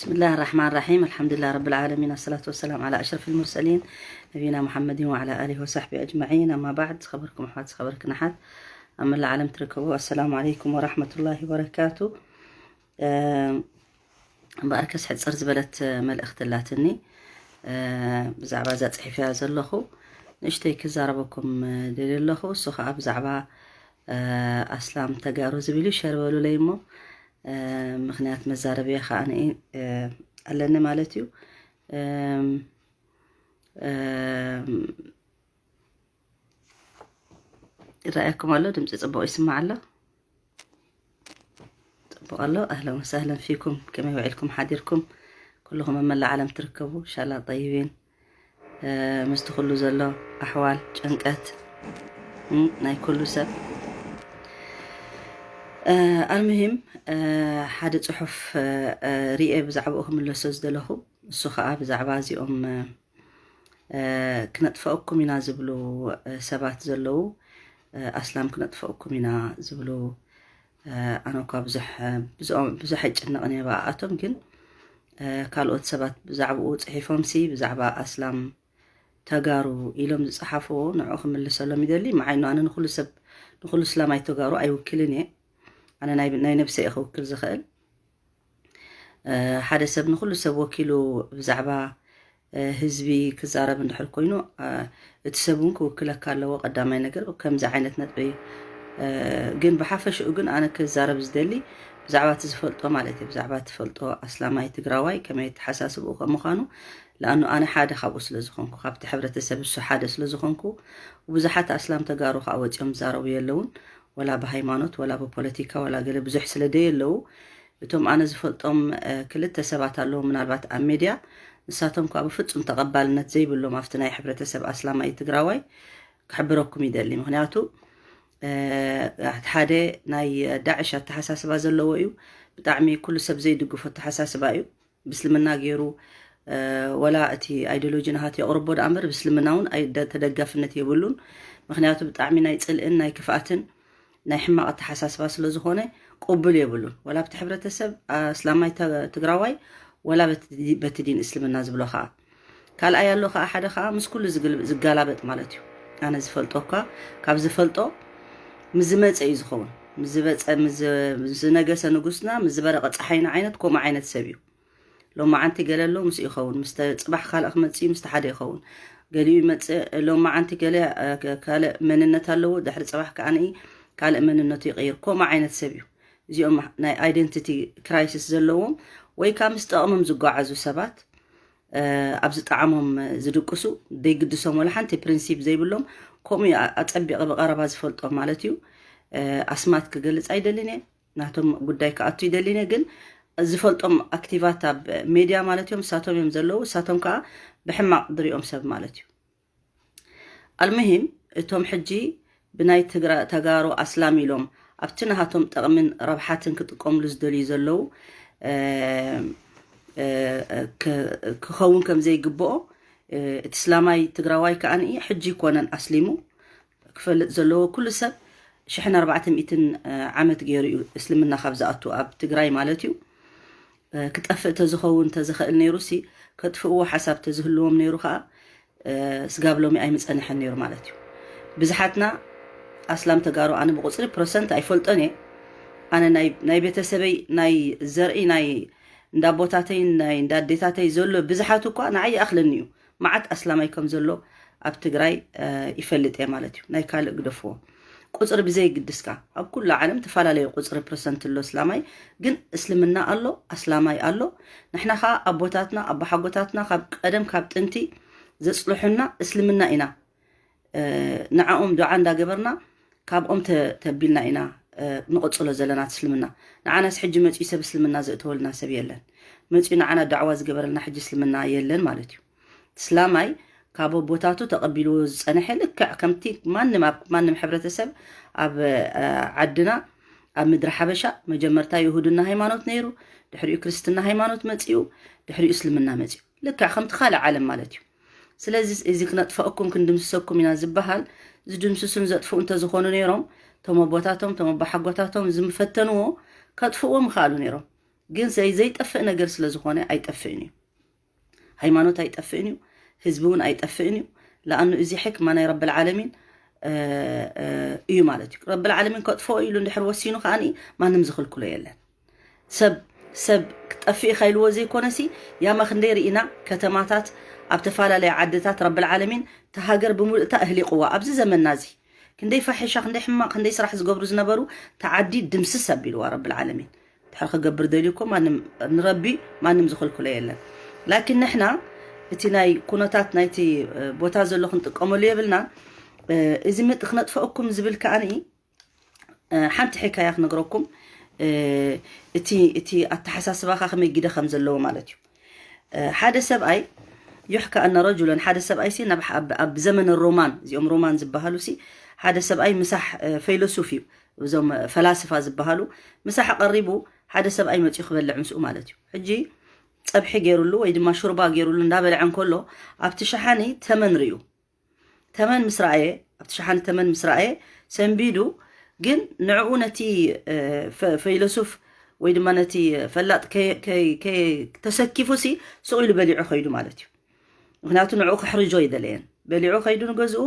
بسم الله الرحمن الرحيم. الحمد لله رب العالمين. الصلاة والسلام على أشرف المرسلين نبينا محمد وعلى آله وصحبه أجمعين. أما بعد، ዝኸበርኩም ኣሕዋት፣ ዝኸበርክን ኣሓት ኣብ መላእ ዓለም ትርከቡ፣ ኣሰላሙ ዓለይኩም ወራሕመቱላሂ ወበረካቱ። እምበኣርከስ ሕፅር ዝበለት መልእኽቲ ኣላትኒ። ብዛዕባ እዛ ፅሒፍያ ዘለኹ ንእሽተይ ክዛረበኩም ደልየ ኣለኹ። እሱ ከዓ ብዛዕባ ኣስላም ተጋሩ ዝብል እዩ። ሸር በሉለይ እሞ ምኽንያት መዛረብያ ከዓ ኣለኒ ማለት እዩ። ይረኣየኩም ኣሎ? ድምፂ ፅቡቕ ይስማዕ ኣሎ? ፅቡቕ ኣሎ። ኣህለን ወሳህለን ፊኩም። ከመይ ውዒልኩም ሓዲርኩም? ኩልኹም ኣብ መላእ ዓለም ትርከቡ፣ ኢንሻላህ ጠይቢን። ምስቲ ኩሉ ዘሎ ኣሕዋል ጭንቀት ናይ ኩሉ ሰብ። ኣልሙሂም፣ ሓደ ፅሑፍ ሪኤ ብዛዕባኡ ክምለሶ ዝደለኹ፣ እሱ ከዓ ብዛዕባ እዚኦም ክነጥፈእኩም ኢና ዝብሉ ሰባት ዘለዉ፣ ኣስላም ክነጥፈእኩም ኢና ዝብሉ፣ ኣነ እኳ ብዙሕ ብዙሕ ኣይጭነቕን እየ ብኣኣቶም፣ ግን ካልኦት ሰባት ብዛዕባኡ ፅሒፎምሲ ብዛዕባ ኣስላም ተጋሩ ኢሎም ዝፀሓፍዎ ንዕኡ ክምልሰሎም ይደሊ። መዓይኑ ኣነ ንኩሉ ሰብ ንኩሉ እስላማይ ተጋሩ ኣይውክልን እየ። ኣነ ናይ ነብሰ እየ ክውክል ዝኽእል። ሓደ ሰብ ንኩሉ ሰብ ወኪሉ ብዛዕባ ህዝቢ ክዛረብ እንድሕር ኮይኑ፣ እቲ ሰብ እውን ክውክለካ ኣለዎ። ቀዳማይ ነገር ከምዚ ዓይነት ነጥቢ፣ ግን ብሓፈሽኡ ግን ኣነ ክዛረብ ዝደሊ ብዛዕባ እቲ ዝፈልጦ ማለት እዩ። ብዛዕባ ትፈልጦ ኣስላማይ ትግራዋይ ከመይ ኣተሓሳስብኡ ከም ምዃኑ፣ ለኣኑ ኣነ ሓደ ካብኡ ስለ ዝኾንኩ፣ ካብቲ ሕብረተሰብ እሱ ሓደ ስለ ዝኾንኩ፣ ብዙሓት ኣስላም ተጋሩ ከዓ ወፂኦም ዝዛረቡ የለውን፣ ወላ ብሃይማኖት ወላ ብፖለቲካ ወላ ገለ ብዙሕ ስለ ደየለዉ፣ እቶም ኣነ ዝፈልጦም ክልተ ሰባት ኣለዉ፣ ምናልባት ኣብ ሜድያ፣ ንሳቶም ከዓ ብፍፁም ተቐባልነት ዘይብሎም ኣብቲ ናይ ሕብረተሰብ ኣስላማይ ትግራዋይ ክሕብረኩም ይደሊ። ምክንያቱ ሓደ ናይ ዳዕሽ ኣተሓሳስባ ዘለዎ እዩ። ብጣዕሚ ኩሉ ሰብ ዘይድግፎ ኣተሓሳስባ እዩ። ብእስልምና ገይሩ ወላ እቲ ኣይዲዮሎጂ ናሃት የቕርቦ ደኣ እምበር፣ ብእስልምና እውን ተደጋፍነት የብሉን። ምክንያቱ ብጣዕሚ ናይ ፅልእን ናይ ክፍኣትን ናይ ሕማቕ ኣተሓሳስባ ስለ ዝኾነ ቅቡል የብሉን። ወላ ኣብቲ ሕብረተሰብ ኣስላማይ ትግራዋይ ወላ በቲ ዲን እስልምና ዝብሎ ከዓ። ካልኣይ ኣሎ ከዓ ሓደ ከዓ ምስ ኩሉ ዝጋላበጥ ማለት እዩ። ኣነ ዝፈልጦ እኳ ካብ ዝፈልጦ ምስ ዝመፀ እዩ ዝኸውን። ምስ ዝበፀ፣ ምስ ዝነገሰ ንጉስና፣ ምስ ዝበረቐ ፀሓይና ዓይነት ከምኡ ዓይነት ሰብ እዩ። ሎማዓንቲ ገለ ኣሎ ምስኡ ይኸውን፣ ምስ ጽባሕ ካልእ ክመጽእ እዩ፣ ምስቲ ሓደ ይኸውን። ገሊኡ ይመጽእ፣ ሎማዓንቲ ገለ ካልእ መንነት ኣለዎ፣ ድሕሪ ጽባሕ ከኣ ካልእ መንነቱ ይቕይር። ከምኡ ዓይነት ሰብ እዩ። እዚኦም ናይ ኣይደንቲቲ ክራይሲስ ዘለዎም ወይ ከዓ ምስ ጠቕሞም ዝጓዓዙ ሰባት፣ ኣብ ዝጠዓሞም ዝድቅሱ፣ ዘይግድሶም ወላ ሓንቲ ፕሪንሲፕ ዘይብሎም፣ ከምኡ እዩ ኣጸቢቐ ብቐረባ ዝፈልጦም ማለት እዩ። ኣስማት ክገልጽ ኣይደልን እየ። ናቶም ጉዳይ ክኣቱ ይደሊነ፣ ግን ዝፈልጦም ኣክቲቫት ኣብ ሜድያ ማለት እዮም፣ እሳቶም እዮም ዘለዉ። እሳቶም ከዓ ብሕማቕ ዝሪኦም ሰብ ማለት እዩ። ኣልሙሂም፣ እቶም ሕጂ ብናይ ተጋሩ ኣስላም ኢሎም ኣብቲ ናሃቶም ጠቕምን ረብሓትን ክጥቀምሉ ዝደልዩ ዘለዉ ክኸውን ከም ዘይግብኦ፣ እቲ እስላማይ ትግራዋይ ከዓ ሕጂ ይኮነን ኣስሊሙ ክፈልጥ ዘለዎ ኩሉ ሰብ ሽሕን ኣርባዕተ ሚእትን ዓመት ገይሩ እዩ እስልምና ካብ ዝኣቱ ኣብ ትግራይ ማለት እዩ። ክጠፍእ ተዝኸውን ተዝኽእል ነይሩ ሲ ከጥፍእዎ ሓሳብ ተዝህልዎም ነይሩ ከዓ ስጋብ ሎሚ ኣይምፀንሐን ነይሩ ማለት እዩ። ብዙሓትና ኣስላም ተጋሩ ኣነ ብቁፅሪ ፕሮሰንት ኣይፈልጦን እየ። ኣነ ናይ ቤተሰበይ ናይ ዘርኢ ናይ እንዳቦታተይን ናይ እንዳዴታተይ ዘሎ ብዙሓት እኳ ንዓይ ይኣኽለኒ እዩ። መዓት ኣስላማይ ከም ዘሎ ኣብ ትግራይ ይፈልጥ እየ ማለት እዩ። ናይ ካልእ ግደፍዎ። ቁፅሪ ብዘይግድስካ ኣብ ኩሉ ዓለም ተፈላለየ ቁፅሪ ፕርሰንት ኣሎ እስላማይ፣ ግን እስልምና ኣሎ፣ ኣስላማይ ኣሎ። ንሕና ከዓ ኣቦታትና ኣቦሓጎታትና ካብ ቀደም ካብ ጥንቲ ዘፅልሑና እስልምና ኢና። ንዓኦም ዱዓ እንዳገበርና ካብኦም ተቢልና ኢና ንቕፅሎ ዘለና እስልምና። ንዓናስ ሕጂ መፅኡ ሰብ እስልምና ዘእተወልና ሰብ የለን። መፅኡ ንዓና ዳዕዋ ዝገበረልና ሕጂ እስልምና የለን ማለት እዩ። እስላማይ ካብ ኣቦታቱ ተቐቢልዎ ዝፀንሐ ልክዕ ከምቲ ማንም ኣብ ማንም ሕብረተሰብ ኣብ ዓድና ኣብ ምድሪ ሓበሻ መጀመርታ ይሁድና ሃይማኖት ነይሩ፣ ድሕሪኡ ክርስትና ሃይማኖት መፅኡ፣ ድሕሪኡ እስልምና መፅኡ። ልክዕ ከምቲ ካልእ ዓለም ማለት እዩ። ስለዚ እዚ ክነጥፈእኩም ክንድምስሰኩም ኢና ዝበሃል ዝድምስሱን ዘጥፍኡ እንተዝኾኑ ነይሮም እቶም ኣቦታቶም እቶም ኣቦሓጎታቶም ዝምፈተንዎ ከጥፍእዎ ምኽኣሉ ነይሮም። ግን ዘይ ዘይጠፍእ ነገር ስለ ዝኾነ ኣይጠፍእን እዩ። ሃይማኖት ኣይጠፍእን እዩ፣ ህዝቢ እውን ኣይጠፍእን እዩ። ለኣኑ እዚ ሕክማ ናይ ረብል ዓለሚን እዩ ማለት እዩ። ረብል ዓለሚን ከጥፍኦ ኢሉ እንድሕር ወሲኑ ከኣ ማንም ዝኽልክሎ የለን። ሰብ ሰብ ክጠፍእ ኢኻ ኢልዎ ዘይኮነሲ፣ ያማ ክንደይ ርኢና ከተማታት ኣብ ተፈላለየ ዓድታት ረብል ዓለሚን ተሃገር ብምሉእታ እህሊቕዋ ኣብዚ ዘመንና እዚ ክንደይ ፋሒሻ፣ ክንደይ ሕማቕ፣ ክንደይ ስራሕ ዝገብሩ ዝነበሩ ተዓዲ ድምስስ ኣቢልዋ ረብል ዓለሚን። ድሕር ክገብር ደልዩ እኮ ማንም ንረቢ ማንም ዝኽልክሎ የለን። ላኪን ንሕና እቲ ናይ ኩነታት ናይቲ ቦታ ዘሎ ክንጥቀመሉ የብልና። እዚ ምጥ ክነጥፈእኩም ዝብል ከኣኒ ሓንቲ ሕካያ ክነግረኩም። እቲ እቲ ኣተሓሳስባኻ ከመይ ግደ ከም ዘለዎ ማለት እዩ። ሓደ ሰብኣይ፣ يحكى أن رجلا، ሓደ ሰብኣይ ሲ ናብ ኣብ ዘመን ሮማን፣ እዚኦም ሮማን ዝበሃሉ ሲ ሓደ ሰብኣይ ምሳሕ ፈይለሱፍ እዩ። እዞም ፈላስፋ ዝበሃሉ ምሳሕ ቀሪቡ ሓደ ሰብኣይ መፅኡ ክበልዕ ምስኡ ማለት እዩ። ሕጂ ፀብሒ ገይሩሉ ወይ ድማ ሹርባ ገይሩሉ እንዳበልዐ እንከሎ ኣብቲ ሸሓኒ ተመን ርእዩ። ተመን ምስ ረኣየ፣ ኣብቲ ሸሓኒ ተመን ምስ ረኣየ ሰንቢዱ፣ ግን ንዕኡ ነቲ ፈይለሱፍ ወይ ድማ ነቲ ፈላጥ ተሰኪፉ ሲ ስቕ ኢሉ በሊዑ ከይዱ ማለት እዩ። ምክንያቱ ንዕኡ ክሕርጆ ይደለየን። በሊዑ ከይዱ ንገዝኡ።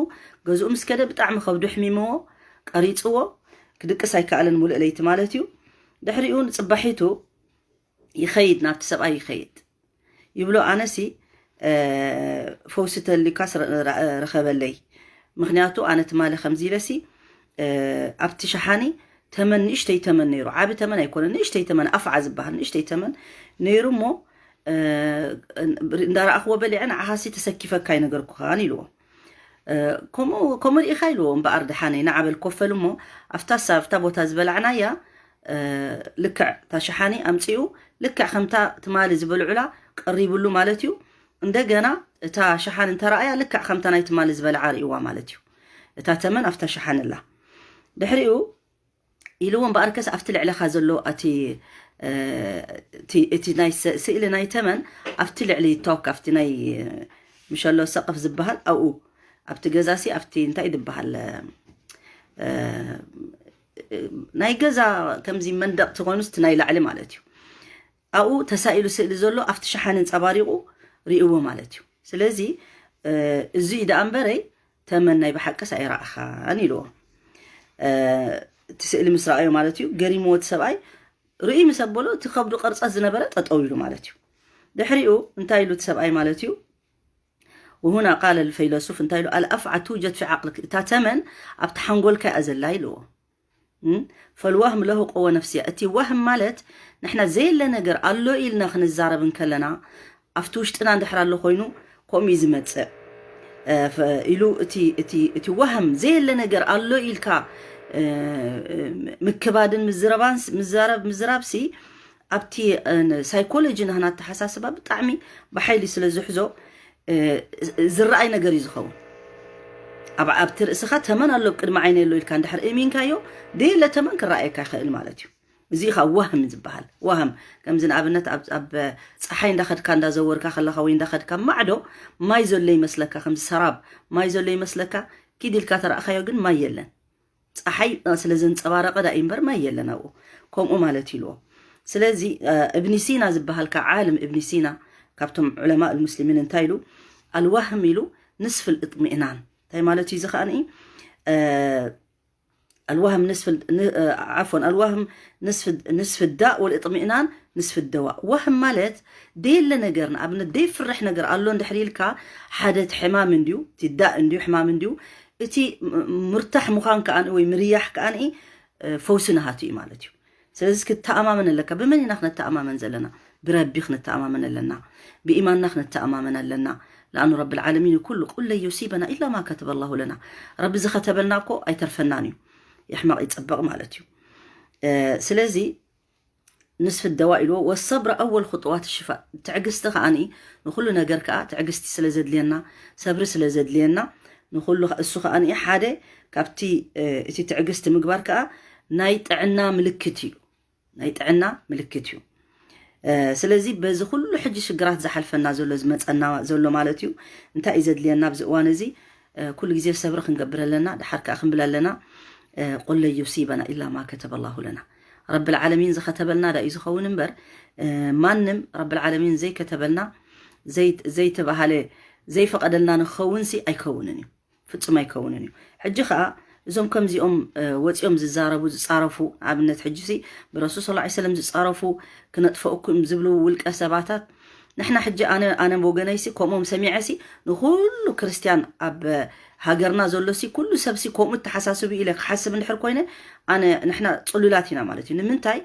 ገዝኡ ምስ ከደ ብጣዕሚ ከብዱ ሕሚምዎ፣ ቀሪፅዎ፣ ክድቅስ ኣይከኣለን ሙሉእ ለይቲ ማለት እዩ። ድሕሪኡ ንፅባሒቱ ይኸይድ፣ ናብቲ ሰብኣይ ይኸይድ። ይብሎ ኣነሲ ፈውሲ ተልካስ ረኸበለይ። ምክንያቱ ኣነ ትማሊ ከምዚ ኢለሲ ኣብቲ ሸሓኒ ተመን፣ ንእሽተይ ተመን ነይሩ፣ ዓቢ ተመን ኣይኮነ፣ ንእሽተይ ተመን፣ ኣፍዓ ዝበሃል ንእሽተይ ተመን ነይሩ እሞ እንዳረኣኽዎ በሊዐ፣ ንዓኻሲ ተሰኪፈካ ኣይነገርኩኻን ኢልዎ። ከምኡ ርኢኻ ኢልዎ። እምበኣር ደሓነይ ንዓበል ኮፈል እሞ ኣብታ ሳብታ ቦታ ዝበላዕናያ ልክዕ እታ ሸሓኒ ኣምፂኡ ልክዕ ከምታ ትማሊ ዝበልዑላ ቀሪብሉ ማለት እዩ። እንደገና እታ ሸሓኒ እንተረኣያ ልክዕ ከምታ ናይ ትማሊ ዝበልዓ ርእይዋ ማለት እዩ። እታ ተመን ኣብታ ሸሓኒ ኣላ። ድሕሪኡ ኢልዎ እምበኣርከስ ኣብቲ ልዕለኻ ዘሎ እቲ ናይ ስእሊ ናይ ተመን ኣብቲ ልዕሊ ይታወካ ኣብቲ ናይ ምሸሎ ሰቕፍ ዝበሃል ኣብኡ ኣብቲ ገዛ ሲ ኣብቲ እንታይ ዝበሃል ናይ ገዛ ከምዚ መንደቕ ትኾኑስ ናይ ላዕሊ ማለት እዩ። ኣብኡ ተሳኢሉ ስእሊ ዘሎ ኣብቲ ሸሓኒ ኣንጸባሪቑ ርእይዎ ማለት እዩ። ስለዚ እዚ እዩ ደኣ እምበረይ ተመን ናይ ብሓቅስ ኣይረኣኻን ኢልዎ። እቲ ስእሊ ምስ ረኣዮ ማለት እዩ ገሪምዎ እቲ ሰብኣይ። ርእይ ምስ ኣበሎ እቲ ከብዱ ቅርጸት ዝነበረ ጠጠው ኢሉ ማለት እዩ። ድሕሪኡ እንታይ ኢሉ እቲ ሰብኣይ ማለት እዩ? وهنا قال الفيلسوف እንታይ ኢሉ? الأفعى توجد في عقلك، እታ ተመን ኣብቲ ሓንጎልካ እያ ዘላ ኢልዎ። ፈልዋህም ለሁ ቀወ ነፍስያ። እቲ ዋህም ማለት ንሕና ዘየለ ነገር ኣሎ ኢልና ክንዛረብ እንከለና ኣብቲ ውሽጥና እንድሕር ኣሎ ኮይኑ ከምኡ እዩ ዝመፅእ ኢሉ እቲ ዋህም ዘየለ ነገር ኣሎ ኢልካ ምክባድን ምዝረባን ምዛረብ ምዝራብሲ ኣብቲ ሳይኮሎጂ ናህና ኣተሓሳስባ ብጣዕሚ ብሓይሊ ስለ ዝሕዞ ዝረኣይ ነገር እዩ ዝኸውን። ኣብቲ ርእስኻ ተመን ኣሎ ቅድሚ ዓይነ ኣሎ ኢልካ እንድሕር እሚንካዮ ደየለ ተመን ክረኣየካ ይኽእል ማለት እዩ። እዚ ኻ ዋህም ዝበሃል። ዋህም ከምዚ ንኣብነት ኣብ ፀሓይ እንዳኸድካ እንዳዘወርካ ከለኻ ወይ እንዳኸድካ ማዕዶ ማይ ዘሎ ይመስለካ፣ ከምዚ ሰራብ ማይ ዘሎ ይመስለካ። ኪድ ኢልካ ተረእኻዮ ግን ማይ የለን። ፀሓይ ስለ ዘንፀባረቐ ዳ እምበር ማይ የለን ኣብኡ። ከምኡ ማለት ኢልዎ። ስለዚ እብኒ ሲና ዝበሃል ካ ዓለም እብኒ ሲና ካብቶም ዑለማ ልሙስሊሚን እንታይ ኢሉ? ኣልዋህም ኢሉ ንስፍል እጥሚእናን እንታይ ማለት እዩ? እዚ ከኣ ኣልዋህም ንስፍል ዓፎን ኣልዋህም ንስፍዳእ ወልእጥሚእናን ንስፍደዋ። ዋህም ማለት ደየለ ነገር ንኣብነት ደይፍርሕ ነገር ኣሎ እንድሕር ኢልካ ሓደ እቲ ሕማም እንድዩ እቲ ዳእ እንድዩ ሕማም እንድዩ እቲ ምርታሕ ምዃን ከኣ ወይ ምርያሕ ከኣ ፈውሲ ናሃቱ እዩ ማለት እዩ። ስለዚ ክትተኣማመን ኣለካ። ብመን ኢና ክንተኣማመን ዘለና? ብረቢ ክንተኣማመን ኣለና። ብኢማንና ክንተኣማመን ኣለና። ለኣኑ ረቢ ልዓለሚን ኩሉ ቁል ለን ዩሲበና ኢላ ማ ከተበ ላሁ ለና። ረቢ ዝኸተበልና እኮ ኣይተርፈናን እዩ። የሕመቕ ይፅበቕ ማለት እዩ። ስለዚ ንስፍደዋ ኢልዎ ወሰብረ ኣወል ክጥዋት ሽፋ። ትዕግስቲ ከኣ ንኹሉ ነገር ከኣ ትዕግስቲ ስለ ዘድልየና ሰብሪ ስለ ዘድልየና ንኹሉ እሱ ከኣ ሓደ ካብቲ እቲ ትዕግስቲ ምግባር ከኣ ናይ ጥዕና ምልክት እዩ። ናይ ጥዕና ምልክት እዩ። ስለዚ በዚ ኩሉ ሕጂ ሽግራት ዝሓልፈና ዘሎ ዝመፀና ዘሎ ማለት እዩ እንታይ እዩ ዘድልየና ኣብዚ እዋን እዚ? ኩሉ ግዜ ሰብሪ ክንገብር ኣለና። ድሓር ከኣ ክንብል ኣለና ቁል ለን ዩሲበና ኢላ ማ ከተበ ላሁ ለና። ረብል ዓለሚን ዝኸተበልና ዳ እዩ ዝኸውን እምበር፣ ማንም ረብል ዓለሚን ዘይከተበልና ዘይተባሃለ ዘይፈቐደልና ንኸውን ሲ ኣይከውንን እዩ። ፍጹም ኣይከውንን እዩ። ሕጂ ከዓ እዞም ከምዚኦም ወፂኦም ዝዛረቡ ዝፃረፉ፣ ኣብነት ሕጂ ሲ ብረሱል ስ ሰለም ዝፃረፉ፣ ክነጥፈእኩም ዝብሉ ውልቀ ሰባታት፣ ንሕና ሕጂ ኣነ ኣነ ወገነይሲ ከምኦም ሰሚዐሲ ንኩሉ ክርስትያን ኣብ ሃገርና ዘሎሲ ኩሉ ሰብሲ ከምኡ ተሓሳስቡ ኢለ ክሓስብ እንድሕር ኮይነ ኣነ ንሕና ፅሉላት ኢና ማለት እዩ። ንምንታይ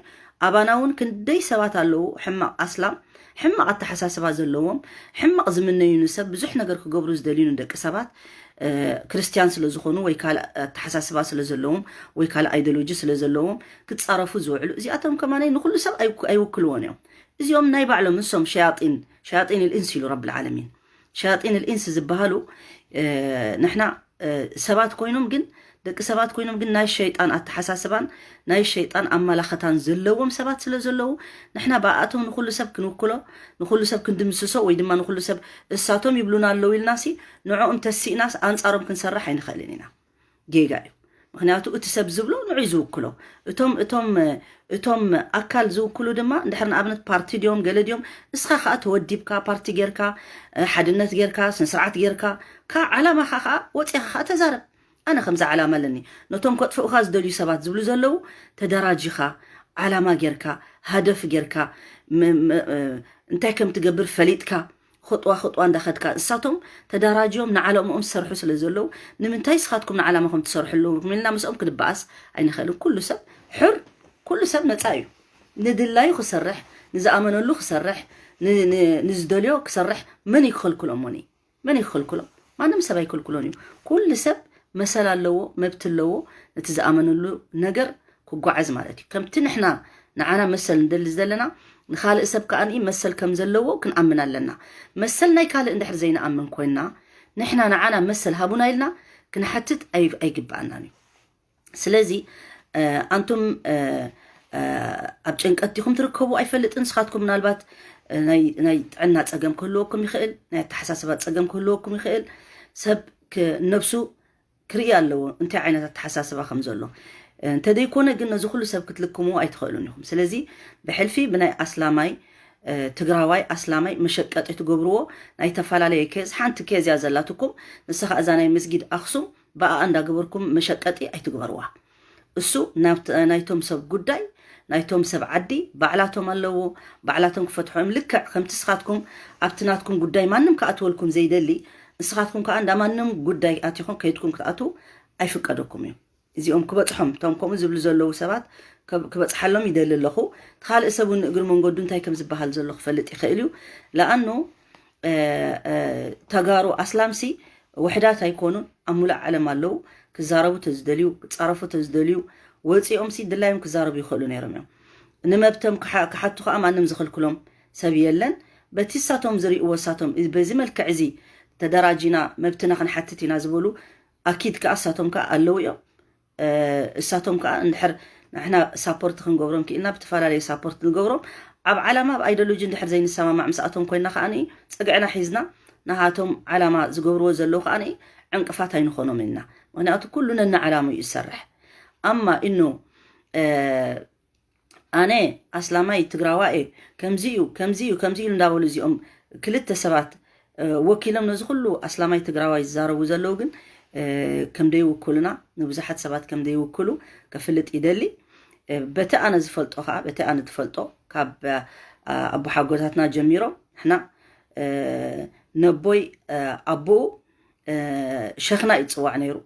ኣባና እውን ክንደይ ሰባት ኣለዉ ሕማቕ ኣስላም ሕማቕ ኣተሓሳስባ ዘለዎም ሕማቕ ዝምነዩ ንሰብ ብዙሕ ነገር ክገብሩ ዝደልዩ ንደቂ ሰባት ክርስትያን ስለ ዝኾኑ ወይ ካልእ ኣተሓሳስባ ስለ ዘለዎም ወይ ካልእ ኣይዲዮሎጂ ስለ ዘለዎም ክፃረፉ ዝውዕሉ እዚኣቶም ከማነይ ንኩሉ ሰብ ኣይውክልዎን እዮም። እዚኦም ናይ ባዕሎም ንሶም ሸያጢን ሸያጢን ልኢንስ ኢሉ ረብል ዓለሚን ሸያጢን ልኢንስ ዝበሃሉ ንሕና ሰባት ኮይኖም ግን ደቂ ሰባት ኮይኖም ግን ናይ ሸይጣን ኣተሓሳስባን ናይ ሸይጣን ኣመላኸታን ዘለዎም ሰባት ስለ ዘለዉ ንሕና ብኣቶም ንኩሉ ሰብ ክንውክሎ ንኩሉ ሰብ ክንድምስሶ ወይ ድማ ንኩሉ ሰብ እሳቶም ይብሉና ኣለዉ ኢልናሲ ንዕኦም ተሲእናስ ኣንፃሮም ክንሰርሕ ኣይንኽእልን ኢና። ጌጋ እዩ። ምክንያቱ እቲ ሰብ ዝብሎ ንዑይ ዝውክሎ እቶም እቶም እቶም ኣካል ዝውክሉ ድማ እንድሕር ንኣብነት ፓርቲ ድዮም ገለ ድዮም እስኻ ከዓ ተወዲብካ ፓርቲ ጌርካ ሓድነት ጌርካ ስነስርዓት ጌርካ ካብ ዓላማኻ ከዓ ወፂኻ ከዓ ተዛረብ። ኣነ ከምዚ ዓላማ ኣለኒ ነቶም ከጥፍኡካ ዝደልዩ ሰባት ዝብሉ ዘለዉ ተደራጂኻ ዓላማ ጌርካ ሃደፍ ጌርካ እንታይ ከም ትገብር ፈሊጥካ ክጥዋ ክጥዋ እንዳኸድካ እሳቶም ተዳራጅዮም ንዓለምኦም ዝሰርሑ ስለ ዘለዉ ንምንታይ ስኻትኩም ንዓላማኹም ትሰርሑ ኣለዉ ኢልና ምስኦም ክንበኣስ ኣይንኽእልን። ኩሉ ሰብ ሕር ኩሉ ሰብ ነፃ እዩ። ንድላዩ ክሰርሕ ንዝኣመነሉ ክሰርሕ ንዝደልዮ ክሰርሕ መን ይክልክሎሞኒ? መን ይክልክሎ? ማንም ሰብ ኣይክልክሎን እዩ። ኩሉ ሰብ መሰል ኣለዎ፣ መብት ኣለዎ ነቲ ዝኣመነሉ ነገር ክጓዓዝ ማለት እዩ። ከምቲ ንሕና ንዓና መሰል ንደሊ ዘለና ንኻልእ ሰብ ከኣ መሰል ከም ዘለዎ ክንኣምን ኣለና። መሰል ናይ ካልእ እንድሕር ዘይንኣምን ኮይንና ንሕና ንዓና መሰል ሃቡና ኢልና ክንሓትት ኣይግብኣናን እዩ። ስለዚ ኣንቱም ኣብ ጭንቀት ዲኹም ትርከቡ ኣይፈልጥን። ንስኻትኩም ምናልባት ናይ ጥዕና ፀገም ክህልወኩም ይኽእል፣ ናይ ኣተሓሳስባ ፀገም ክህልወኩም ይኽእል። ሰብ ነብሱ ክርኢ ኣለዎ እንታይ ዓይነት ኣተሓሳስባ ከም ዘሎ። እንተደይኮነ ግን ነዚ ኩሉ ሰብ ክትልክምዎ ኣይትኽእሉን ኢኹም። ስለዚ ብሕልፊ ብናይ ኣስላማይ ትግራዋይ ኣስላማይ መሸቀጢ ትገብርዎ ናይ ተፈላለየ ኬዝ ሓንቲ ኬዝ እያ ዘላትኩም። ንሳ ከዓ እዛ ናይ መስጊድ ኣክሱም ብኣኣ እንዳገበርኩም መሸቀጢ ኣይትግበርዋ። እሱ ናይቶም ሰብ ጉዳይ ናይቶም ሰብ ዓዲ ባዕላቶም ኣለዎ። ባዕላቶም ክፈትሖ እዮም። ልክዕ ከምቲ ስኻትኩም ኣብቲ ናትኩም ጉዳይ ማንም ክኣትወልኩም ዘይደሊ ንስኻትኩም ከዓ እንዳ ማንም ጉዳይ ኣቲኹም ከይድኩም ክትኣትዉ ኣይፍቀደኩም እዩ። እዚኦም ክበፅሖም እቶም ከምኡ ዝብሉ ዘለዉ ሰባት ክበፅሓሎም ይደሊ ኣለኹ። እቲ ካልእ ሰብ እውን ንእግሪ መንገዱ እንታይ ከም ዝበሃል ዘሎ ክፈልጥ ይኽእል እዩ። ለኣኑ ተጋሩ ኣስላምሲ ውሕዳት ኣይኮኑን፣ ኣብ ሙሉእ ዓለም ኣለዉ። ክዛረቡ ተዝደልዩ ክፃረፉ ተዝደልዩ ወፂኦም ሲ ድላዮም ክዛረቡ ይኽእሉ ነይሮም እዮም። ንመብቶም ክሓቱ ከዓ ማንም ዝኽልክሎም ሰብ የለን። በቲ እሳቶም ዝሪእዎ እሳቶም በዚ መልክዕ እዚ ተደራጂና መብትና ክንሓትት ኢና ዝበሉ ኣኪድ ከዓ እሳቶም ከዓ ኣለዉ እዮም። እሳቶም ከዓ እንድሕር ንሕና ሳፖርት ክንገብሮም ክኢልና ብተፈላለዩ ሳፖርት ንገብሮም ኣብ ዓላማ ኣብ ኣይዶሎጂ እንድሕር ዘይንሰማማዕ ምስኣቶም ኮይና ከዓ ፀግዕና ሒዝና ንሃቶም ዓላማ ዝገብርዎ ዘለዉ ከዓ ዕንቅፋት ኣይንኾኖም ኢና። ምክንያቱ ኩሉ ነና ዓላሙ እዩ ዝሰርሕ። ኣማ ኢኖ ኣነ ኣስላማይ ትግራዋይ ከምዚ እዩ ከምዚ እዩ ከምዚ ኢሉ እንዳበሉ እዚኦም ክልተ ሰባት ወኪሎም ነዚ ኩሉ ኣስላማይ ትግራዋይ ዝዛረቡ ዘለዉ ግን ከም ደይውክሉና ንብዙሓት ሰባት ከም ደይውክሉ ከፍልጥ ይደሊ። በቲ ኣነ ዝፈልጦ ከዓ በቲ ኣነ ትፈልጦ ካብ ኣቦሓጎታትና ጀሚሮም ንሕና ነቦይ ኣቦኡ ሸኽና ይፅዋዕ ነይሩ።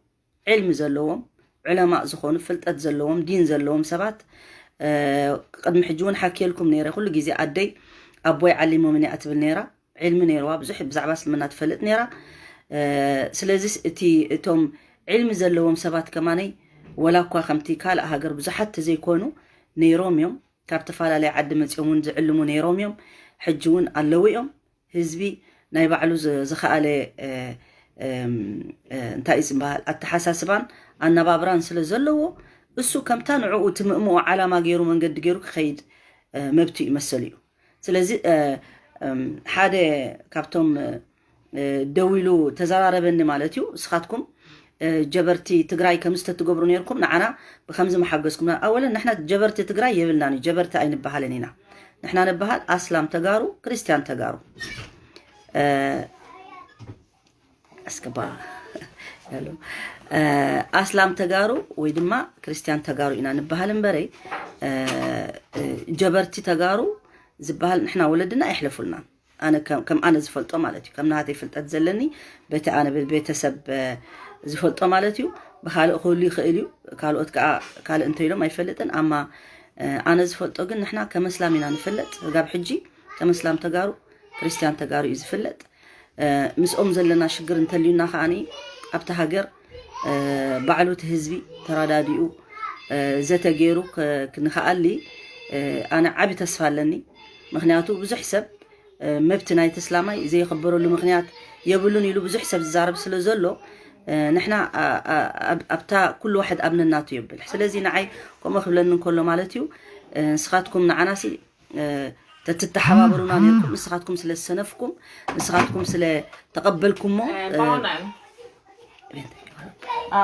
ዕልሚ ዘለዎም ዑለማእ ዝኾኑ ፍልጠት ዘለዎም ዲን ዘለዎም ሰባት ቅድሚ ሕጂ እውን ሓኪየልኩም ነይረ። ኩሉ ግዜ ኣደይ ኣቦይ ዓሊሞምኒ እያ ትብል ነይራ። ዕልሚ ነይርዋ ብዙሕ ብዛዕባ እስልምና ትፈልጥ ነይራ። ስለዚስ እቲ እቶም ዕልሚ ዘለዎም ሰባት ከማነይ ወላ እኳ ከምቲ ካልእ ሃገር ብዙሓት ተዘይኮኑ ነይሮም እዮም። ካብ ተፈላለየ ዓዲ መፂኦም እውን ዝዕልሙ ነይሮም እዮም። ሕጂ እውን ኣለዉ እዮም። ህዝቢ ናይ ባዕሉ ዝኸኣለ እንታይ እዩ ዝበሃል ኣተሓሳስባን ኣነባብራን ስለ ዘለዎ እሱ ከምታ ንዕኡ ትምእምኦ ዓላማ ገይሩ መንገዲ ገይሩ ክኸይድ መብቱ እዩ መሰሉ እዩ። ስለዚ ሓደ ካብቶም ደው ኢሉ ተዘራረበኒ ማለት እዩ። እስኻትኩም እ፣ ጀበርቲ ትግራይ ከምዚ ተትገብሩ ነይርኩም ንዓና ብከምዚ ምሓገዝኩምና። ኣወለን ንሕና ጀበርቲ ትግራይ የብልናን እዩ፣ ጀበርቲ ኣይንበሃልን ኢና። ንሕና ንበሃል ኣስላም ተጋሩ፣ ክርስቲያን ተጋሩ። እ፣ እስከባ ያሉ፣ እ፣ ኣስላም ተጋሩ ወይ ድማ ክርስቲያን ተጋሩ ኢና ንበሃል እምበረይ፣ እ፣ እ፣ ጀበርቲ ተጋሩ ዝበሃል ንሕና ወለድና ኣይሕለፉልናን። ኣነ ከም፣ ከም ኣነ ዝፈልጦ ማለት እዩ። ከም ናተይ ፍልጠት ዘለኒ በቲ ኣነ ብቤተሰብ፣ እ፣ ዝፈልጦ ማለት እዩ። ብኻልእ ክህሉ ይኽእል እዩ። ካልኦት ከኣ ካልእ እንተ ኢሎም ኣይፈልጥን። ኣማ፣ እ፣ ኣነ ዝፈልጦ ግን ንሕና ከም ኣስላም ኢና ንፍለጥ። ስጋብ ሕጂ ከም ኣስላም ተጋሩ፣ ክርስቲያን ተጋሩ እዩ ዝፍለጥ። እ፣ ምስኦም ዘለና ሽግር እንተልዩና ከኣኒ ኣብቲ ሃገር፣ እ፣ ባዕሉ እቲ ህዝቢ ተረዳዲኡ፣ እ፣ ዘተ ገይሩ ክ-፣ ክንክኣሊ፣ እ፣ ኣነ ዓቢ ተስፋ ኣለኒ። ምኽንያቱ ብዙሕ ሰብ፣ እ፣ መብቲ ናይቲ እስላማይ ዘየኽብረሉ ምኽንያት የብሉን ኢሉ ብዙሕ ሰብ ዝዛረብ ስለ ዘሎ፣ እ፣ ንሕና ኣ-፣ ኣ-፣ ኣብ-፣ ኣብታ ኩሉ ዋሕድ ኣብ ነናቱ የብል። ስለዚ ንዓይ ከምኡ ክብለኒ እንከሎ ማለት እዩ፣ እ፣ ንስኻትኩም ንዓናሲ፣ እ፣ ተትተሓባበሩና ነርኩም፣ ንስኻትኩም ስለ ዝሰነፍኩም፣ ንስኻትኩም ስለ ተቐበልኩሞ፣ እ፣ እ፣ ባውናን። ኣ።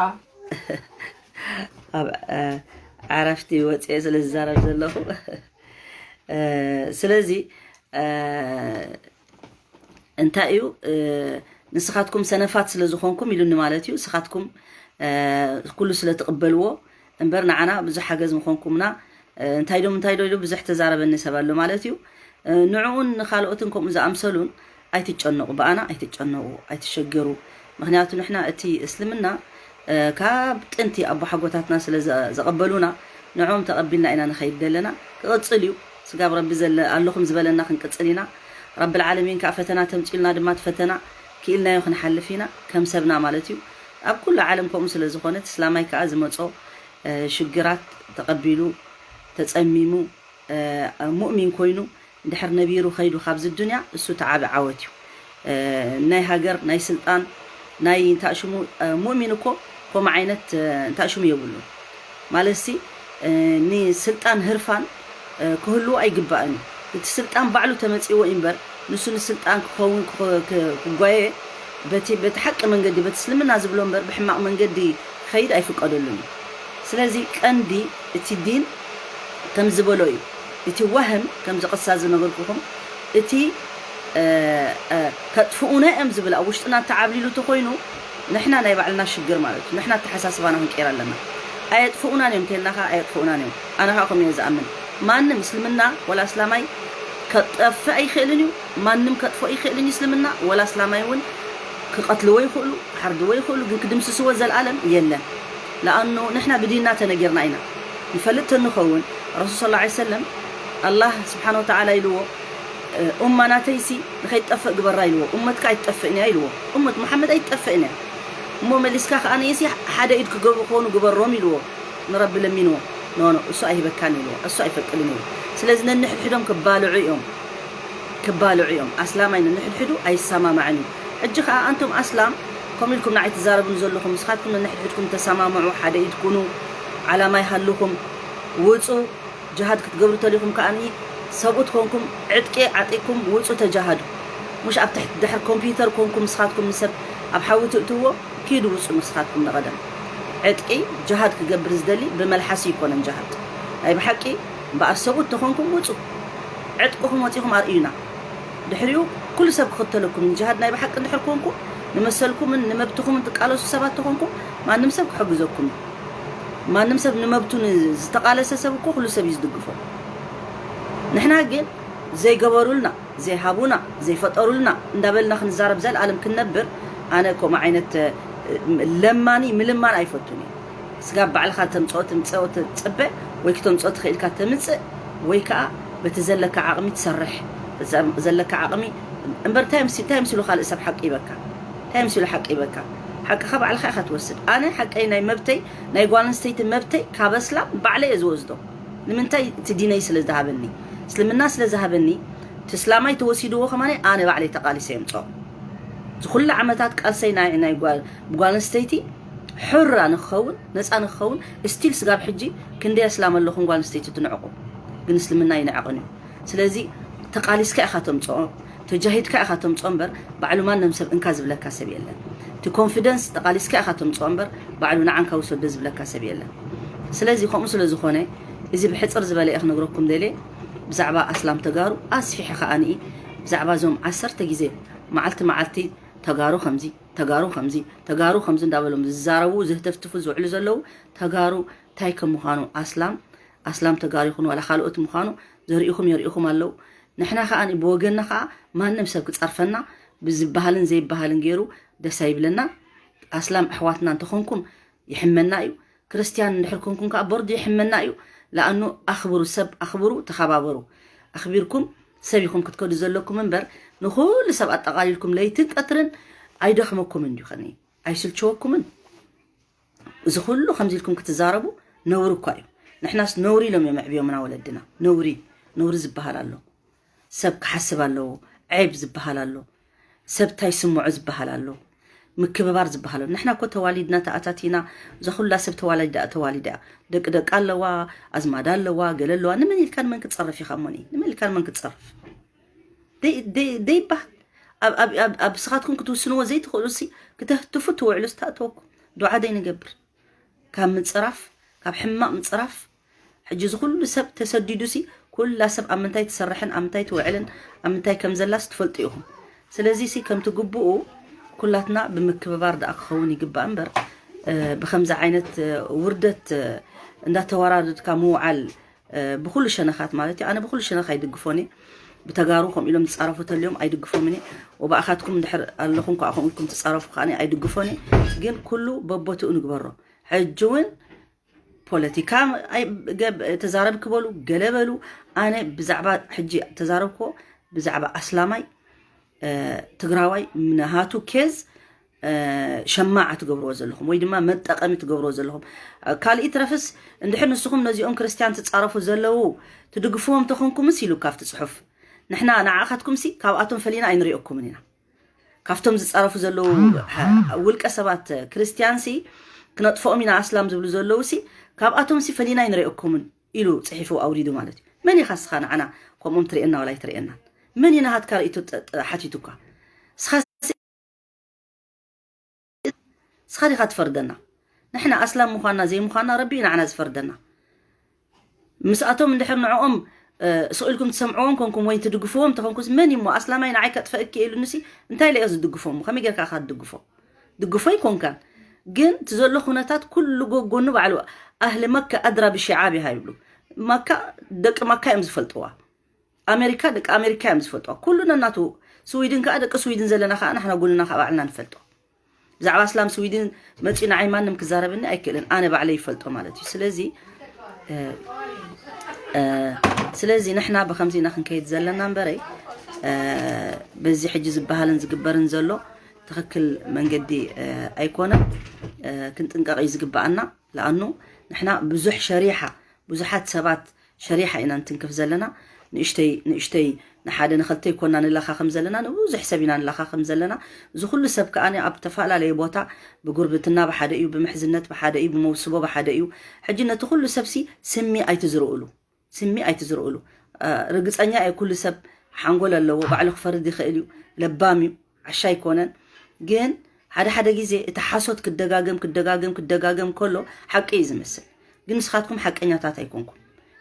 ኣብ፣ እ፣ ዓረፍቲ ወፅኤ ስለ ዝዛረብ ዘለኹ። እ፣ ስለዚ፣ እ፣ እንታይ እዩ፣ እ፣ ንስኻትኩም ሰነፋት ስለ ዝኾንኩም ኢሉኒ ማለት እዩ። ንስኻትኩም፣ እ፣ ኩሉ ስለ ትቕበልዎ እምበር ንዓና ብዙሕ ሓገዝ ምኾንኩምና። እ፣ እንታይ ዶም፣ እንታይ ዶ ኢሉ ብዙሕ ተዛረበኒ ሰብ ኣሎ ማለት እዩ። እ፣ ንዕኡን ንኻልኦትን ከምኡ ዝኣምሰሉን ኣይትጨነቑ፣ ብኣና ኣይትጨነቑ፣ ኣይትሸገሩ። ምኽንያቱ ንሕና እቲ እስልምና፣ እ፣ ካብ ጥንቲ ኣቦሓጎታትና ስለ ዘ-፣ ዘቐበሉና ንዕኦም ተቐቢልና ኢና ንኸይድ ዘለና። ክቕጽል እዩ። ስጋብ ረቢ ዘለ-፣ ኣለኹም ዝበለና ክንቅጽል ኢና። ረብል ዓለሚን ከኣ ፈተና ተምጺኡልና ድማ እቲ ፈተና ክኢልናዮ ክንሓልፍ ኢና፣ ከም ሰብና ማለት እዩ። ኣብ ኩሉ ዓለም ከምኡ ስለ ዝኾነ፣ እቲ እስላማይ ከኣ ዝመጾ፣ እ፣ ሽግራት ተቐቢሉ፣ ተጸሚሙ፣ እ፣ ሙእሚን ኮይኑ፣ እንድሕር ነቢሩ ኸይዱ ካብዚ ዱንያ፣ እሱ እቲ ዓቢ ዓወት እዩ። እ፣ ናይ ሃገር፣ ናይ ስልጣን፣ ናይ እንታይ ሽሙ፣ እ፣ ሙእሚን እኮ ከምኡ ዓይነት፣ እ፣ እንታይ ሽሙ የብሉን። ማለትሲ፣ እ፣ ንስልጣን ህርፋን፣ እ፣ ክህልዎ ኣይግባእን እዩ። እቲ ስልጣን ባዕሉ ተመጺዎ እዩ እምበር፣ ንሱ ንስልጣን ክኸውን፣ ክኸ-፣ ክ-፣ ክጓየ፣ በቲ፣ በቲ ሓቂ መንገዲ፣ በቲ እስልምና ዝብሎ እምበር፣ ብሕማቕ መንገዲ ክኸይድ ኣይፍቀደሉን እዩ። ስለዚ ቀንዲ እቲ ዲን ከም ዝበሎ እዩ። እቲ ዋህም፣ ከምዚ ቅሳ ዝነገርኩኹም፣ እቲ፣ እ፣ እ፣ ከጥፍኡና እዮም ዝብል ኣብ ውሽጥና ተዓብሊሉ እንተኾይኑ፣ ንሕና ናይ ባዕልና ሽግር ማለት እዩ። ንሕና ኣተሓሳስባና ክንቀይር ኣለና። ኣየጥፍኡናን እዮም እንተልና ኸዓ፣ ኣየጥፍኡናን እዮም። ኣነ ኸዓ ከምኡ እየ ዝኣምን። ማንም እስልምና ወላ እስላማይ ከጠፍእ ኣይኽእልን እዩ። ማንም ከጥፍኦ ኣይኽእልን እዩ እስልምና። ወላ እስላማይ እውን ክቐትልዎ ይኽእሉ፣ ክሓርድዎ ይኽእሉ፣ ግን ክድምስስዎ ዘልኣለም የለን። ለኣኑ ንሕና ብዲንና ተነጊርና ኢና። ንፈልጥ ተንኸውን፣ ረሱል ሰለላሁ ዐለይሂ ወሰለም ኣላህ ስብሓነ ወተዓላ ኢልዎ፣ እ፣ ኡማ ናተይሲ ንኸይትጠፍእ ግበራ ኢልዎ። ኡመትካ ኣይትጠፍእን እያ ኢልዎ። ኡመት መሓመድ ኣይትጠፍእን እያ። እሞ መሊስካ ከኣ ነይሲ ሓደ ኢድ ክገብሩ ክኾኑ ግበሮም ኢልዎ። ንረቢ ለሚንዎ። ኖ፣ ኖ፣ እሱ ኣይህበካን ኢልዎ። እሱ ኣይፈቅድን ኢልዎ። ስለዚ ነንሕድሕዶም ክባልዑ እዮም። ክባልዑ እዮም። ኣስላማይ ነንሕድሕዱ ኣይሰማማዕን እዩ። ሕጂ ከኣ ኣንቱም ኣስላም፣ ከምኡ ኢልኩም ንዓይ ትዛረቡኒ ዘለኹም፣ ንስኻትኩም ነንሕድሕድኩም ተሰማምዑ፣ ሓደ ኢድ ኩኑ፣ ዓላማ ይሃልኹም፣ ውጹ፣ ጅሃድ ክትገብሩ ተሊኹም ከኣኒ፣ ሰብኡት ኮንኩም፣ ዕጥቂ ዓጢቅኩም፣ ውጹ ተጃሃዱ። ሙሽ ኣብ ትሕቲ ድሕሪ ኮምፒውተር ኮንኩም ንስኻትኩም ንሰብ ኣብ ሓዊ ትእትዎ፣ ኪዱ ውጹ ንስኻትኩም ንቐደም። ዕጥቂ ጅሃድ ክገብር ዝደሊ ብመልሓሱ ይኮነን ጅሃድ። ናይ ብሓቂ እምበኣር ሰብኡት ተኾንኩም ውጹ። ዕጥቅኹም ወጺኹም ኣርእዩና። ድሕሪኡ ኩሉ ሰብ ክኽተለኩም። ጅሃድ ናይ ብሓቂ እንድሕር ኮንኩም፣ ንመሰልኩምን ንመብትኹምን ትቃለሱ ሰባት ተኾንኩም፣ ማንም ሰብ ክሕግዘኩም እዩ። ማንም ሰብ ንመብቱ ን-፣ ዝተቃለሰ ሰብ እኮ ኩሉ ሰብ እዩ ዝድግፎ። ንሕና ግን ዘይገበሩልና፣ ዘይሃቡና፣ ዘይፈጠሩልና እንዳበልና ክንዛረብ ዘልኣለም ክንነብር፣ ኣነ ከምኡ ዓይነት፣ እ፣ ለማኒ ምልማን ኣይፈቱን እየ። ስጋብ ባዕልኻ ተምጽኦ ትምጽኦ ትጽበ፣ ወይ ክተምጽኦ ትኽእል ኢልካ ተምጽእ፣ ወይ ከኣ በቲ ዘለካ ዓቕሚ ትሰርሕ። ዘ-፣ ዘለካ ዓቕሚ እምበር እንታይ ምስ-፣ እንታይ ምስ ኢሉ ካልእ ሰብ ሓቂ ይበካ? እንታይ ምስ ኢሉ ሓቂ ይበካ? ሓቅኻ ባዕልኻ ኢኻ ትወስድ። ኣነ ሓቀይ ናይ መብተይ፣ ናይ ጓል ኣንስተይቲ መብተይ ካብ ኣስላም ባዕለይ እየ ዝወስዶ። ንምንታይ? እቲ ዲነይ ስለ ዝሃበኒ፣ እስልምና ስለ ዝሃበኒ፣ እቲ እስላማይ ተወሲድዎ ከማነ ኣነ ባዕለይ ተቃሊሰ የምፅኦ። እዚ ኩሉ ዓመታት ቃልሰይ ናይ፣ ናይ ጓል፣ ብጓል ኣንስተይቲ ሕራ ንክኸውን፣ ነፃ ንክኸውን፣ ስቲል ስጋብ ሕጂ ክንደይ ኣስላም ኣለኹም ጓል ኣንስተይቲ ትንዕቁ፣ ግን እስልምና ይንዕቕን እዩ። ስለዚ ተቃሊስካ ኢኻ ተምፅኦ፣ ተጃሂድካ ኢኻ ተምፅኦ እምበር ባዕሉ ማንም ሰብ እንካ ዝብለካ ሰብ የለን። እቲ ኮንፊደንስ ጠቓሊስካ ኢኻ ተምፅኦ እምበር ባዕሉ ንዓንካ ውሰዶ ዝብለካ ሰብ የለን። ስለዚ ከምኡ ስለ ዝኾነ እዚ ብሕፅር ዝበለ እየ ክነግረኩም ደልየ። ብዛዕባ ኣስላም ተጋሩ ኣስፊሐ ከዓኒ ብዛዕባ እዞም ዓሰርተ ግዜ መዓልቲ መዓልቲ ተጋሩ ከምዚ ተጋሩ ከምዚ ተጋሩ ከምዚ እንዳበሎም ዝዛረቡ ዝህተፍትፉ ዝውዕሉ ዘለዉ ተጋሩ እንታይ ከም ምዃኑ ኣስላም ኣስላም ተጋሩ ይኹን ዋላ ካልኦት ምዃኑ ዘርእኹም የርእኹም ኣለዉ። ንሕና ከዓ ብወገንና ከዓ ማንም ሰብ ክፀርፈና ብዝበሃልን ዘይበሃልን ገይሩ ደስ ኣይብለና። ኣስላም ኣሕዋትና እንተኾንኩም ይሕመና እዩ። ክርስትያን እንድሕር ኮንኩም ከዓ ቦርድ ይሕመና እዩ። ለኣኑ ኣኽብሩ፣ ሰብ ኣኽብሩ፣ ተኸባበሩ። ኣኽቢርኩም ሰብ ኢኹም ክትከዱ ዘለኩም እምበር ንኹሉ ሰብ ኣጠቓሊልኩም ለይትን ቀትርን ኣይደኽመኩምን ድዩ ከኒ ኣይስልችወኩምን? እዚ ኩሉ ከምዚ ኢልኩም ክትዛረቡ ነውሪ እኳ እዩ። ንሕናስ ነውሪ ኢሎም እዮም ኣዕብዮምና ወለድና። ነውሪ ነውሪ ዝበሃል ኣሎ። ሰብ ክሓስብ ኣለዎ። ዔብ ዝበሃል ኣሎ። ሰብ እንታይ ስምዖ ዝበሃል ኣሎ። ምክብባር ዝበሃል ኣሎ። ንሕና እኮ ተዋሊድና ተኣታቲና እዛ ኩላ ሰብ ተዋሊዳ ተዋሊዳ እያ። ደቂ ደቂ ኣለዋ፣ ኣዝማዳ ኣለዋ፣ ገለ ኣለዋ። ንመን ኢልካ ንመን ክትፀርፍ ኢኻ እሞኒ? ንመን ኢልካ ንመን ክትፀርፍ? ደይ- ደይ- ደይበሃል ኣብ- ኣብ- ኣብ- ኣብ ስኻትኩም ክትውስንዎ ዘይትኽእሉ ሲ ክተህትፉ ትውዕሉ ዝተእተወኩም ዱዓ ደይንገብር ካብ ምፅራፍ ካብ ሕማቕ ምፅራፍ ሕጂ እዚ ኩሉ ሰብ ተሰዲዱ ሲ ኩላ ሰብ ኣብ ምንታይ ትሰርሕን ኣብ ምንታይ ትውዕልን ኣብ ምንታይ ከም ዘላስ ትፈልጡ ኢኹም። ስለዚ ሲ ከምቲ ግቡኡ ኩላትና ብምክብባር ደኣ ክኸውን ይግባእ እምበር እ፣ ብከምዚ ዓይነት እ፣ ውርደት እ፣ እንዳተወራረድካ ምውዓል እ፣ ብኩሉ ሸነኻት ማለት እዩ። ኣነ ብኩሉ ሸነኽ ኣይድግፎን እየ። ብተጋሩ ከምኡ ኢሎም ዝፃረፉ ተልዮም ኣይድግፎምን እየ። ወባእኻትኩም እንድሕር ኣለኹም ከዓ ከምኡ ኢልኩም ትፃረፉ ከዓ ኣይድግፎን እየ። ግን ኩሉ በቦትኡ ንግበሮ። ሕጂ እውን ፖለቲካ ኣይ- ገብ- ተዛረብ ክበሉ ገለ በሉ። ኣነ ብዛዕባ ሕጂ ተዛረብክዎ ብዛዕባ ኣስላማይ እ፣ ትግራዋይ ንሃቱ ኬዝ እ፣ ሸማዓ ትገብርዎ ዘለኹም ወይ ድማ መጠቐሚ ትገብርዎ ዘለኹም እ፣ ካልእ ትረፍስ እንድሕር ንስኹም ነዚኦም ክርስትያን ትፃረፉ ዘለዉ ትድግፍዎም ተኾንኩምስ ኢሉ ካብቲ ፅሑፍ ንሕና ንዓኻትኩም ሲ ካብኣቶም ፈሊና ኣይንሪኦኩምን ኢና። ካብቶም ዝፃረፉ ዘለዉ ሀ- ውልቀ ሰባት ክርስትያን ሲ ክነጥፍኦም ኢና ኣስላም ዝብሉ ዘለዉ ሲ ካብኣቶም ሲ ፈሊና ኣይንሪኦኩምን ኢሉ ፅሒፉ ኣውሪዱ ማለት እዩ። መን ኢኻ ስኻ ንዓና ከምኦም ትርእየና ዋላ ኣይትርእየናን? መን እዩ ናሃትካ ርእይቶ ጠ- ጠ- ሓቲቱካ? ስኻ ስኻ ዲኻ ትፈርደና? ንሕና ኣስላም ምዃንና ዘይምዃንና ረቢ እዩ ንዓና ዝፈርደና። ምስኣቶም እንድሕር ንዕኦም እ፣ ስቕ ኢልኩም ትሰምዕዎም ኮንኩም ወይ ትድግፍዎም ተኾንኩስ መን እሞ ኣስላማይ ንዓይ ከጥፈእኪ ኢሉንሲ እንታይ ኢለ እየ ዝድግፎ እሞ ከመይ ጌርካ ኢኻ ትድግፎ? ድግፎ ኣይኮንካን ግን እቲ ዘሎ ኩነታት ኩሉ ጎጎኑ ባዕሉ ኣህሊ መካ ኣድራ ብሽዓብ ይሃ ይብሉ። መካ ደቂ መካ እዮም ዝፈልጥዋ። ኣሜሪካ ደቂ ኣሜሪካ እዮም ዝፈልጥዋ። ኩሉ ነናቱ ስዊድን ከዓ ደቂ ስዊድን ዘለና ከዓ ንሕና ጎንና ከዓ ባዕልና ንፈልጦ። ብዛዕባ እስላም ስዊድን መፂኡ ንዓይ ማንም ክዛረበኒ ኣይክእልን ኣነ ባዕለይ ይፈልጦ ማለት እዩ። ስለዚ እ፣ እ፣ ስለዚ ንሕና ብከምዚ ኢና ክንከይድ ዘለና እምበረይ እ፣ በዚ ሕጂ ዝበሃልን ዝግበርን ዘሎ ትኽክል መንገዲ እ፣ ኣይኮነን። እ፣ ክንጥንቀቕ እዩ ዝግበኣና። ለኣኑ ንሕና ብዙሕ ሸሪሓ ብዙሓት ሰባት ሸሪሓ ኢና እንትንክፍ ዘለና። ንእሽተይ ንእሽተይ ንሓደ ንኸልተ ይኮና ንለኻኸም ዘለና ንብዙሕ ሰብ ኢና ንለኻኸም ዘለና። እዚ ኩሉ ሰብ ከዓ ኣብ ተፈላለየ ቦታ ብጉርብትና ብሓደ እዩ፣ ብምሕዝነት ብሓደ እዩ፣ ብመውስቦ ብሓደ እዩ። ሕጂ ነቲ ኩሉ ሰብሲ ስሚ ኣይትዝርኡሉ፣ ስሚ ኣይትዝርኡሉ። እ፣ ርግፀኛ እየ ኩሉ ሰብ ሓንጎል ኣለዎ፣ ባዕሉ ክፈርድ ይኽእል እዩ፣ ለባም እዩ። ዓሻ ኣይኮነን። ግን ሓደ ሓደ ግዜ እቲ ሓሶት ክደጋገም ክደጋገም ክደጋገም ከሎ ሓቂ እዩ ዝመስል። ግን ንስኻትኩም ሓቀኛታት ኣይኮንኩም።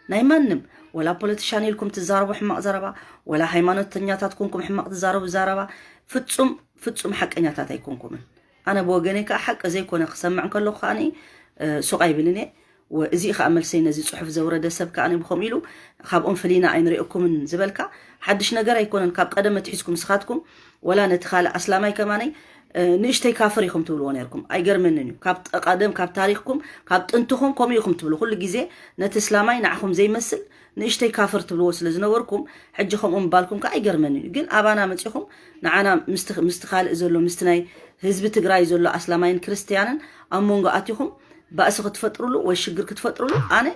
ናይ ማንም ወላ ፖለቲሻን ኢልኩም ትዛረቡ ሕማቕ ዘረባ፣ ወላ ሃይማኖተኛታት ኮንኩም ሕማቕ ትዛረቡ ዘረባ ፍጹም ፍጹም ሓቀኛታት ኣይኮንኩምን። ኣነ ብወገነይ ከዓ ሓቂ ዘይኮነ ክሰምዕ እንከለኹ ከዓኒ እ፣ ሱቕ ኣይብልን እየ። ወ- እዚ ከዓ መልሰይ ነዚ ፅሑፍ ዘውረደ ሰብ ከዓ ብኸምኡ ኢሉ ካብኦም ፈሊና ኣይንሪኦኩምን ዝበልካ ሓድሽ ነገር ኣይኮነን። ካብ ቀደም ኣትሒዝኩም ንስኻትኩም ወላ ነቲ ካልእ ኣስላማይ ከማነይ እ፣ ንእሽተይ ካፍር ኢኹም ትብልዎ ነርኩም። ኣይገርመንን እዩ። ካብ ጠ- ቀደም ካብ ታሪኽኩም ካብ ጥንትኹም ከምኡ ኢኹም ትብሉ። ኩሉ ግዜ ነቲ እስላማይ ንዓኹም ዘይመስል ንእሽተይ ካፍር ትብልዎ ስለ ዝነበርኩም ሕጂ ከምኡ ምባልኩም ከዓ ኣይገርመንን እዩ። ግን ኣባና መፂኹም ንዓና ምስቲ ምስቲ ካልእ ዘሎ ምስቲ ናይ ህዝቢ ትግራይ ዘሎ ኣስላማይን ክርስትያንን ኣብ መንጎ ኣቲኹም ባእሲ ክትፈጥሩሉ ወይ ሽግር ክትፈጥሩሉ ኣነ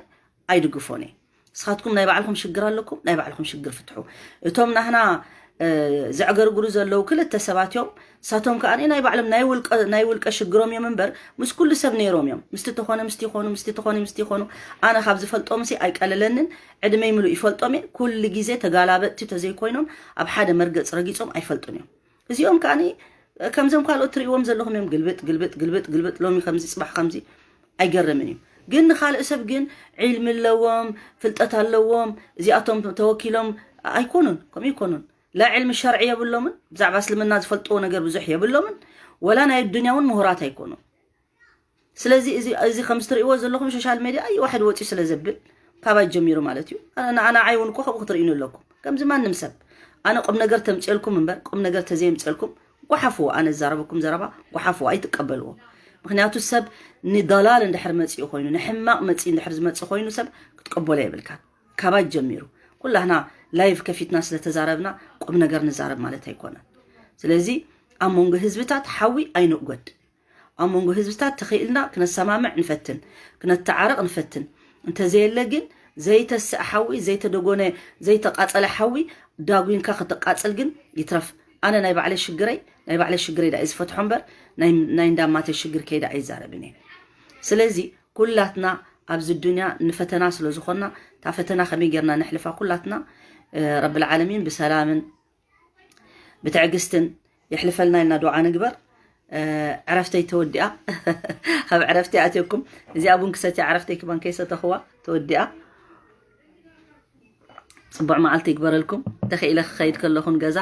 ኣይድግፎን እየ። ንስኻትኩም ናይ ባዕልኹም ሽግር ኣለኩም፣ ናይ ባዕልኹም ሽግር ፍትሑ። እቶም ናህና እ፣ ዘዕገርግሩ ዘለዉ ክልተ ሰባት እዮም። ንሳቶም ከዓ ናይ ባዕሎም ናይ ውልቀ ናይ ውልቀ ሽግሮም እዮም እምበር ምስ ኩሉ ሰብ ነይሮም እዮም። ምስቲ ተኾነ ምስቲ ይኾኑ ምስቲ ተኾነ ምስቲ ይኾኑ ኣነ ካብ ዝፈልጦም ሲ ኣይቀለለንን። ዕድመይ ምሉእ ይፈልጦም እየ። ኩሉ ግዜ ተጋላበጥቲ ተዘይኮይኖም ኣብ ሓደ መርገፅ ረጊፆም ኣይፈልጡን እዮም። እዚኦም ከዓ ከምዞም ካልኦት ትርእይዎም ዘለኹም እዮም። ግልብጥ ግልብጥ ግልብጥ ግልብጥ፣ ሎሚ ከምዚ፣ ፅባሕ ከምዚ፣ ኣይገርምን እዩ። ግን ንኻልእ ሰብ ግን ዒልሚ ኣለዎም፣ ፍልጠት ኣለዎም፣ እዚኣቶም ተወኪሎም ኣይኮኑን። ከምኡ ኣይኮኑን። ላ ዕልሚ ሸርዒ የብሎምን፣ ብዛዕባ እስልምና ዝፈልጥዎ ነገር ብዙሕ የብሎምን፣ ወላ ናይ ዱንያ እውን ምሁራት ኣይኮኑን። ስለዚ እዚ ከምዚ ትርእይዎ ዘለኹም ሶሻል ሜድያ፣ ኣይ፣ ዋሕድ ወፂኡ ስለ ዘብል፣ ካባይ ጀሚሩ ማለት እዩ። ኣነ ኣነ ዓይውን እኮ ከምኡ ክትርእዩኒ ኣለኩም። ከምዚ ማንም ሰብ ኣነ ቁም ነገር ተምፅልኩም እምበር፣ ቁም ነገር ተዘይምፅልኩም፣ ጓሓፍዎ። ኣነ ዝዛረበኩም ዘረባ ጓሓፍዎ፣ ኣይትቀበልዎ። ምክንያቱ ሰብ ንዳላል እንድሕር መፂኡ ኮይኑ፣ ንሕማቕ መፂ እንድሕር ዝመፅእ ኮይኑ፣ ሰብ ክትቀበሎ የብልካን። ካባይ ጀሚሩ፣ ኩላህና ላይቭ ከፊትና ስለተዛረብና ቁም ነገር ንዛረብ ማለት ኣይኮነን። ስለዚ ኣብ መንጎ ህዝብታት ሓዊ ኣይንእጎድ። ኣብ መንጎ ህዝብታት ተኽኢልና ክነሰማምዕ ንፈትን፣ ክነተዓርቕ ንፈትን። እንተዘየለ ግን ዘይተስእ ሓዊ፣ ዘይተደጎነ፣ ዘይተቃጸለ ሓዊ ዳጉንካ ክትቃጸል ግን ይትረፍ። ኣነ ናይ ባዕለይ ሽግረይ ናይ ባዕለይ ሽግረይ ዳ ዝፈትሖ እምበር ናይ ናይ እንዳማተይ ሽግር ከይዳ ኣይዛረብን እየ። ስለዚ ኩላትና ኣብዚ ዱንያ ንፈተና ስለ ዝኾንና፣ እታ ፈተና ከመይ ጌርና ነሕልፋ ኩላትና ረብል ዓለሚን ብሰላምን ብትዕግስትን የሕልፈልና ኢልና ዱዓ ንግበር። ዕረፍተይ ተወዲኣ። ኣብ ዕረፍቲ ኣትየኩም። እዚኣ ቡን ክሰትያ፣ ዕረፍተይ ክባን ከይሰተኽዋ ተወዲኣ። ፅቡዕ መዓልቲ ይግበረልኩም። ተኽኢለ ክኸይድ ከለኹን ገዛ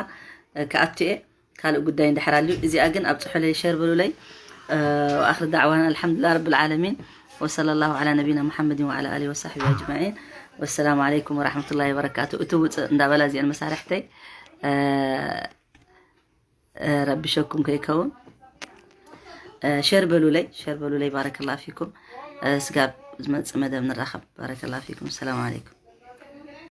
ክኣቱ እየ። ካልእ ጉዳይ እንድሕር ኣልዩ፣ እዚኣ ግን ኣብፅሑለይ፣ ሸር በሉለይ። ወኣኽር ዳዕዋና ኣልሓምዱሊላህ ረብል ዓለሚን፣ ወሰለ ላሁ ዓላ ነቢና ሙሓመድን ወዓላ ኣሊሂ ወሳሕቢሂ ኣጅማዒን። ወሰላሙ ዓለይኩም ወራሕመቱላሂ ወበረካቱ። እቲ ውፅእ እንዳበላ እዚአን መሳርሕተይ ረብሸኩም ከይከውን ሸር በሉለይ፣ ሸር በሉለይ። ባረከላ ፊኩም። ስጋብ ዝመፅእ መደብ ንራኸብ። ባረከላ ፊኩም። ሰላም ዓለይኩም።